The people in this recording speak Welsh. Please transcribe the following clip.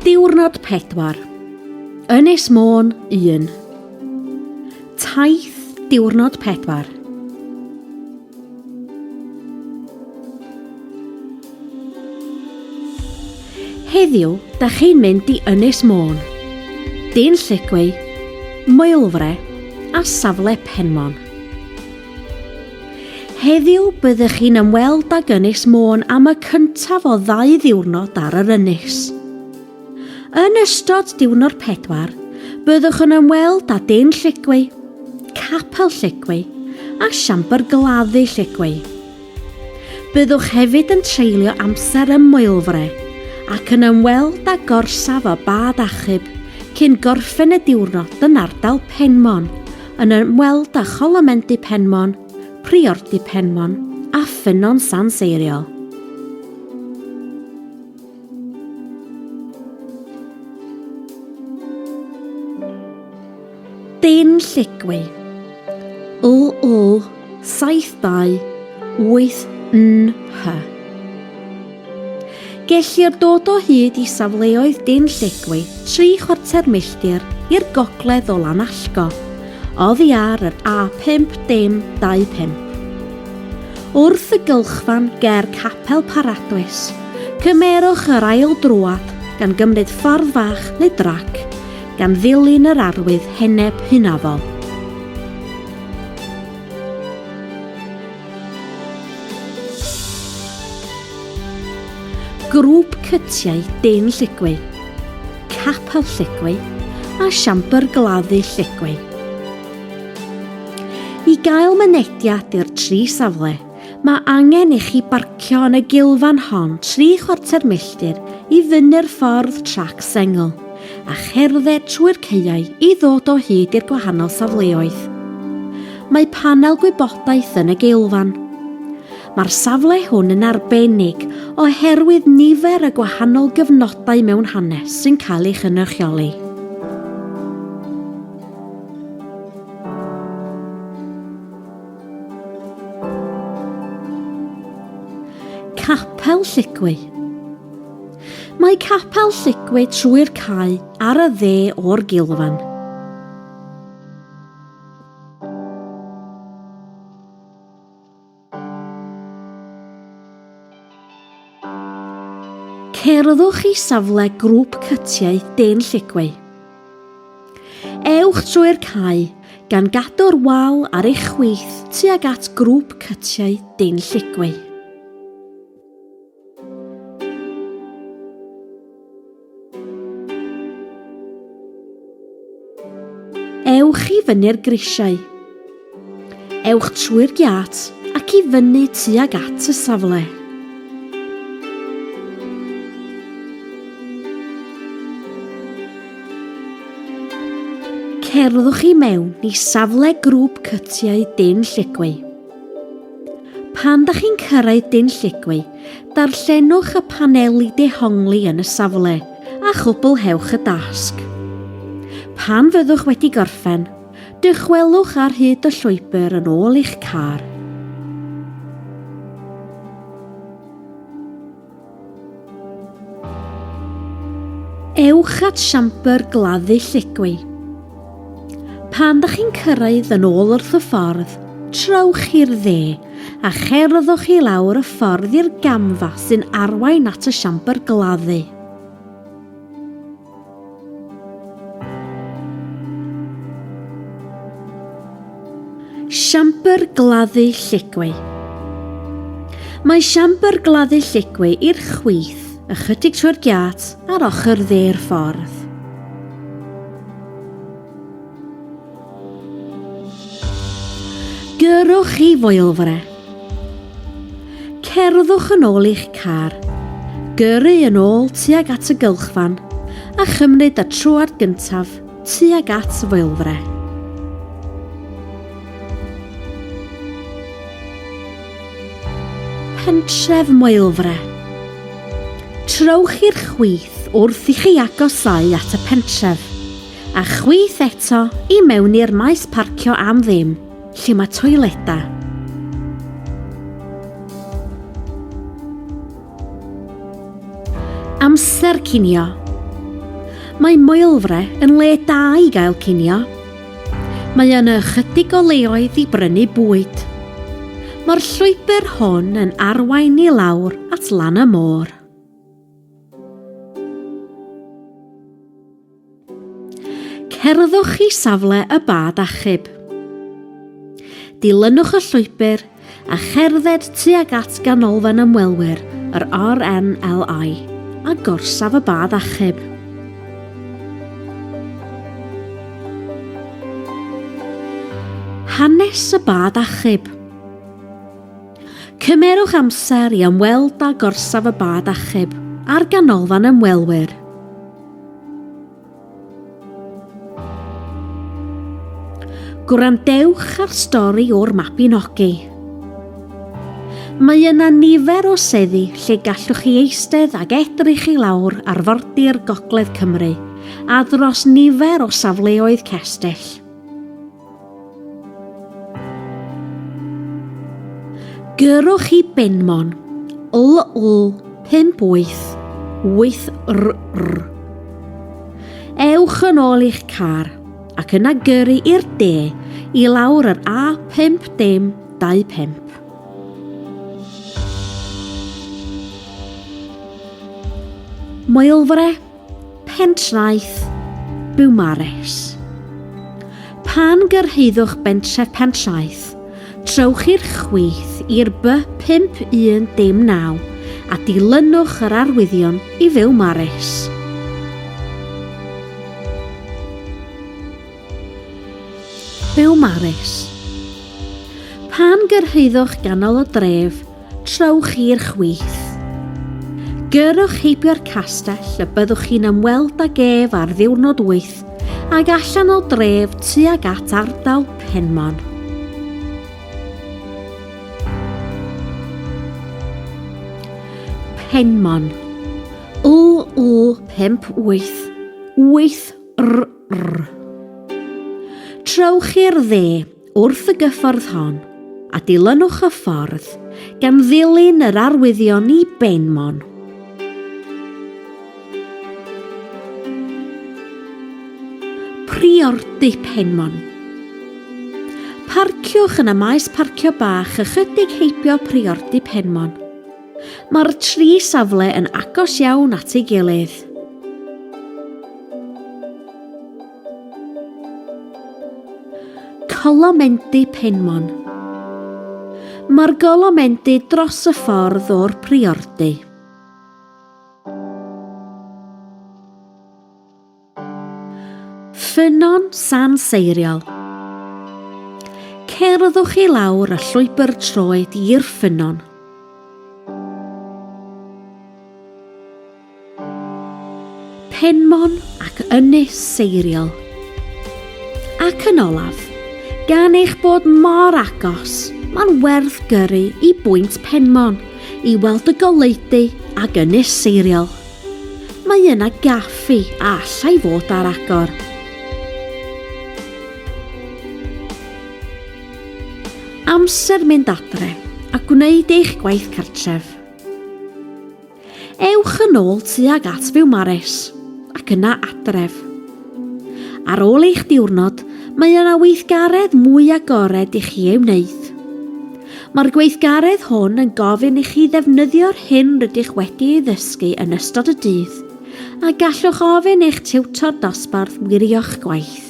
Diwrnod 4. Ynys Môn 1. Taith Diwrnod 4. Heddiw, da chi'n mynd i Ynys Môn, Din Lligwy, Moelfre a safle Penmon. Heddiw byddech chi'n ymweld ag Ynys Môn am y cyntaf o ddau ddiwrnod ar yr ynys. Yn ystod diwrnod pedwar, byddwch yn ymweld â Din Lligwy, Capel Lligwy a Siambr Gladdu Lligwy. Byddwch hefyd yn treulio amser ym Moelfre ac yn ymweld â gorsaf y bad achub cyn gorffen y diwrnod yn ardal Penmon yn ymweld â Cholomendy Penmon, Priordy Penmon a Ffynnon San Seiriol. Din Lligwy LL 72 8 NH Gellir dod o hyd i safleoedd Din Lligwy tri chwarter milltir i'r gogledd o Lanallgo, oddi ar yr A5 dim 25. Wrth y gylchfan ger Capel Paradwys, cymerwch yr ail droad gan gymryd ffordd fach neu drac gan ddilyn yr arwydd heneb hynafol. Grŵp cytiau Din Lligwy, Capel Lligwy a Siambr Gladdu Lligwy. I gael mynediad i'r tri safle, mae angen i chi barcio yn y gilfan hon tri chwarter milltir i fyny'r ffordd trac sengl a cherdded trwy'r caeau i ddod o hyd i'r gwahanol safleoedd. Mae panel gwybodaeth yn y geilfan. Mae'r safle hwn yn arbennig oherwydd nifer y gwahanol gyfnodau mewn hanes sy'n cael ei chynrychioli. Capel Lligwy Mae Capel Lligwy trwy'r cae ar y dde o'r gilfan. Cerddwch i safle grŵp cytiau Dên Lligwy. Ewch trwy'r cae, gan gadw'r wal ar eich chwith tuag at grŵp cytiau Dên Lligwy. Ewch i fyny'r grisiau. Ewch trwy'r giât ac i fyny tuag at y safle. Cerddwch i mewn i safle grŵp cytiau Din Lligwy. Pan da chi'n cyrraedd Din Lligwy, darllenwch y paneli dehongli yn y safle a chwblhewch y dasg. Pan fyddwch wedi gorffen, dychwelwch ar hyd y llwybr yn ôl i'ch car. Ewch at siambr gladdu Lligwy. Pan dych chi'n cyrraedd yn ôl wrth y ffordd, trowch i'r dde a cherddwch i lawr y ffordd i'r gamfa sy'n arwain at y siambr gladdu. Siambr gladdu Lligwy. Mae siambr gladdu Lligwy i'r chwith, ychydig trwy'r giât ar ochr dde'r ffordd. Gyrrwch i Foelfre. Cerddwch yn ôl i'ch car, gyrru yn ôl tuag at y gylchfan a chymryd y troad gyntaf tuag at Foelfre. Pentref Moelfre. Trowch i'r chwith wrth i chi agosáu at y pentref, a chwith eto i mewn i'r maes parcio am ddim. Lle mae toiledau? Amser cinio. Mae Moelfre yn le da i gael cinio. Mae yna ychydig o leoedd i brynu bwyd. Mae'r llwybr hwn yn arwain i lawr at lan y môr. Cerddwch i safle y bad achub. Dilynwch y llwybr a cherdded tuag at Ganolfan Ymwelwyr yr RNLI a gorsaf y bad achub. Hanes y bad achub. Cymerwch amser i ymweld â gorsaf y bad achub a'r ganolfan ymwelwyr. Gwrandewch ar stori o'r Mabinogi. Mae yna nifer o seddi lle gallwch chi eistedd ag edrych i lawr arfordir Gogledd Cymru a dros nifer o safleoedd cestyll. Gyrrwch i Benmon, LL 58 8RR. Ewch yn ôl i'ch car ac yna gyrru i'r de i lawr yr A5025. Moelfre, Pentraeth, Biwmares. Pan gyrhaeddwch bentref Pentraeth, trowch i'r chwith i'r B5109 a dilynwch yr arwyddion i Fiwmares. Biwmares. Pan gyrhaeddwch ganol y dref, Trowch i'r chwith. Gyrrwch heibio'r castell y byddwch chi'n ymweld ag ef ar ddiwrnod 8 ag allan o dref tuag at ardal Penmon. Penmon. LL 5 8 8 R R. Trowch i'r dde Wrth y gyffordd hon, a dilynwch y ffordd, gan ddilyn yr arwyddion i Benmon. Priordy Penmon. Parciwch yn y maes parcio bach ychydig heibio Priordy Penmon. Mae'r tri safle yn agos iawn at ei gilydd. Colomendy Penmon. Mae'r golomendy dros y ffordd o'r priordy. Ffynnon San Seiriol. Cerddwch i lawr y llwybr troed i'r ffynnon. Penmon ac Ynys Seiriol. Ac yn olaf, gan eich bod mor agos, mae'n werth gyrru i Bwynt Penmon i weld y goleudy ac Ynys Seiriol. Mae yna gaffi a allai fod ar agor. Amser mynd adre a gwneud eich gwaith cartref. Ewch yn ôl tuag at Fiwmares ac yna adref. Ar ôl eich diwrnod, mae yna weithgaredd mwy agored i chi ei wneud. Mae'r gweithgaredd hwn yn gofyn i chi ddefnyddio'r hyn rydych wedi ei ddysgu yn ystod y dydd, a gallwch ofyn eich tiwtor dosbarth wirio'ch gwaith.